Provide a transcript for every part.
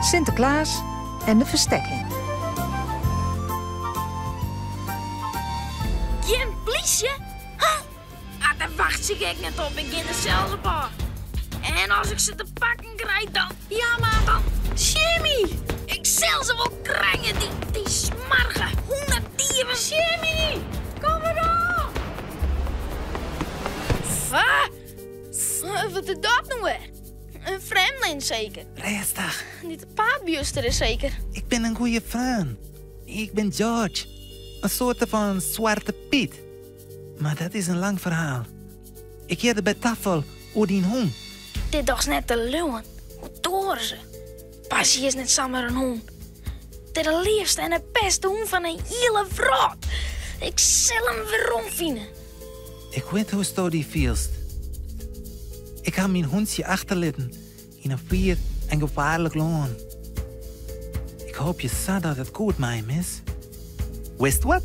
Sinteklaas en de ferstekking. Gjin plysje? Huh? Ah, dêr wachtsje ik ek net op, ik gean der sels op ôf. En as ik se te pakken krij, dan... Ja, mar dan... Jimmy! Ik sil se wol krije, dy, dy smoarge hûnedieven. Jimmy! Kom werom! Ah! Wat is dat no wer? In frjemdling seker? Rêstich. Dy't it paad bjuster is seker? Ik bin in goeie freon. Ik bin George. In soarte fan Swarte Pyt. Mar dat is in lang ferhaal. Ik hearde by tafal oer dyn hûn. Dit dochs net te leauwen. Hoe doare se? Bassie is net samar in hûn. Dit de leafste en de bêste hûn fan de hiele wrâld. Ik sil him weromfine. Ik wit hoe'tsto dy fielst. Ik ha myn hûntsje achterlitten yn in fier en gefaarlik lân. Ik hoopje sa dat it goed mei him is. Witst wat?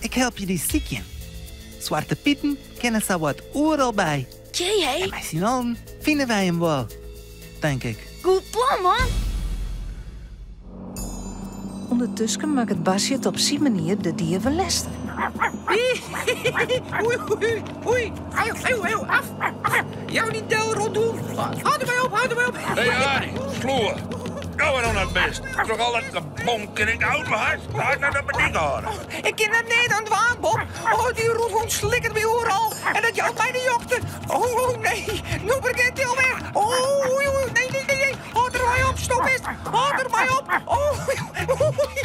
Ik help je dy sykjen. Swarte Piten kinne sawat oeral by. Jee, hé. En mei syn allen fine wy him wol, tink ik. Goed plan, man. Undertusken makket Basje it op syn manier de dieven lestich. Oei, oei, oei. Au, au, au, af, af. Jou dy del rondom. Hâld dermei op, hâld dermei op. Hé Arie, sloer. Gau wer oan dat bist. Troch al dat gebonk kin ik de auto hast net op 'e dyk hâlde. Ik kin der neat oan dwaan, Bob. Oh, dy rûthûn slikket my oeral en dat jout my de jokte. Oh, oh nee, no begjint hy alwer. Oh, oei, oei, nee, nee, nee, nee. Hâld dermei op, stop bist. Hâld dermei op. Oh, oei, oei,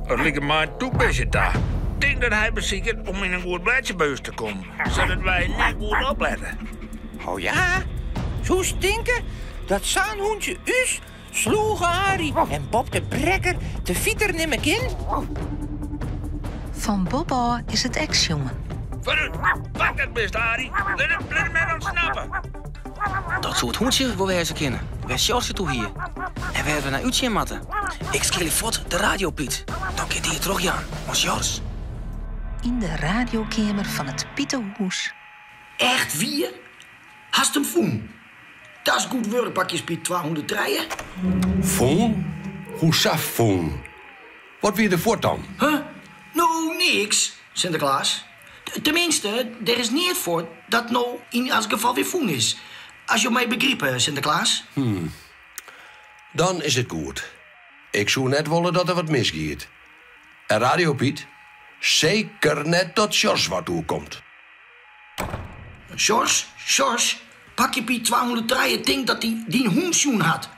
It liket my in tûk bistje ta. Tink dat hy besiket om yn in goed bledsje by ús te kommen, sadat wy net goed oplette. Oh ja, soest tinke dat sa'n hûntsje ús Slûge Arie en Bob de Brekker te fiter nimme kin? Fan Bob ôf is it ek sjongen. Foarút, pak dat bist, Arie. Lit him, lit him net ûntsnappe. Dat soe it hûntsje wol wêze kinne, wêr't Sjors it oer hie. En wêr't we nei útsjen moatte. Ik skeakelje fuort de radio, Pyt. Dan kin dy it trochjaan oan Sjors. Yn de radiokeamer fan it Pitehûs. Echt wier? Hast him fûn? Dat is goed wurk, Pakjes Pyt 203. Fûn? Hoesa fûn? Wat wie der fuort dan? Huh? No, niks, Sinteklaas. Teminsten, der is neat fuort dat no yn elts gefal wer fûn is. As jo my begripe, Sinteklaas. Hmm. Dan is it goed. Ik soe net wolle dat der wat misgiet. En Radio Pyt, seker net dat Sjors wat oerkomt. Sjors, Sjors, Pakje Pyt 203 tinkt dat hy dyn hûn sjoen hat.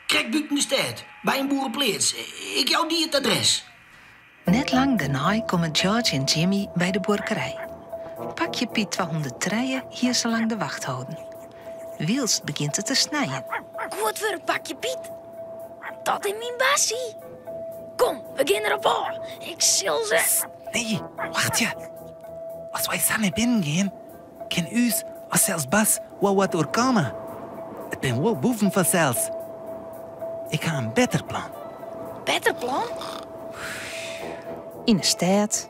Krekt bûten de stêd, by in boerepleats. Ik jou dy it adres. Net lang dêrnei komme George en Jimmy by de buorkerij. Pakje Pyt 203 hie sa lang de wacht holden. Wylst begjint it te snijen. Goed wurk, Pakje Pyt. Dat is myn Bassie. Kom, we gean der op ôf. Ik sil se. Sst, nee, wachtsje. As wy sa nei binnen gean, kin ús of sels Bas wol wat oerkomme. It binne wol boeven fansels. Ik ha in better plan. Better plan? Yn 'e stêd.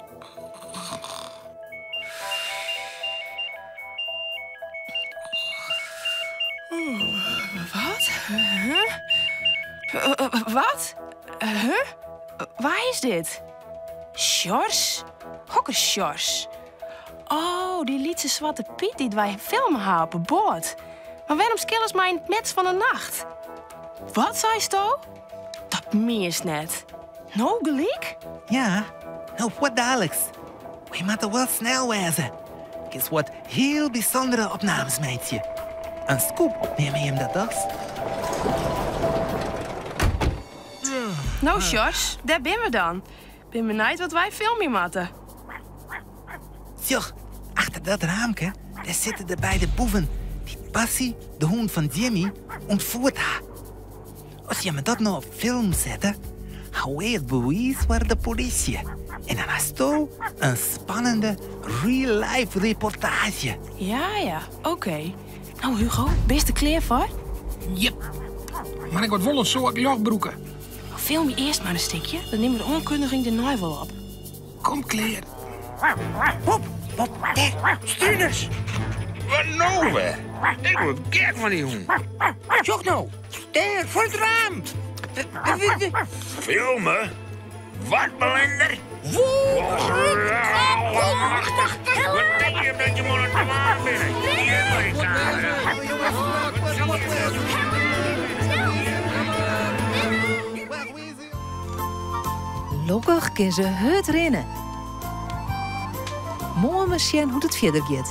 Wat? Huh? Wat? Huh? Wa is dit? Sjors? Hokker Sjors? Oh, dy lytse swarte Pyt dy't wy filme ha op 'e boat. Mar wêrom skillest my yn it mets fan 'e nacht? Wat seisto? Dat mienst net. No gelyk? Ja, no fuortdaliks. Wy moatte wol snel wêze. Kinst wat hiel bysûndere opnames meitsje. In scoop neame jim dat dochs? No Sjors, dêr binne we dan. Bin benijd wat wy filmje moatte. Sjoch, achter dat raamke, dêr sitte de beide boeven dy't Bassie, de hûn fan Jimmy, ûntfierd ha. As jimme dat no op film sette, ha wy it bewiis foar de polysje. En dan hasto in spannende real-life reportaazje. Ja, ja, oké. No Hugo, bist der klear foar? Jep. Mar ik moat wol in soad ljocht brûke. Filmje earst mar in stikje, dan nimme we de oankundiging dêrnei wol op. Kom klear. Bob, Bob, dêr, struners! Wat no wer? Ik wurd gek fan dy hûn. Sjoch no, dêr foar it raam. Filme? Wat belinder? Wat tink je dat je oan it dwaan binne? Hjir mei dy kamera. Lokkich kin se hurd rinne. Moarn mar sjen hoe't it fierder giet.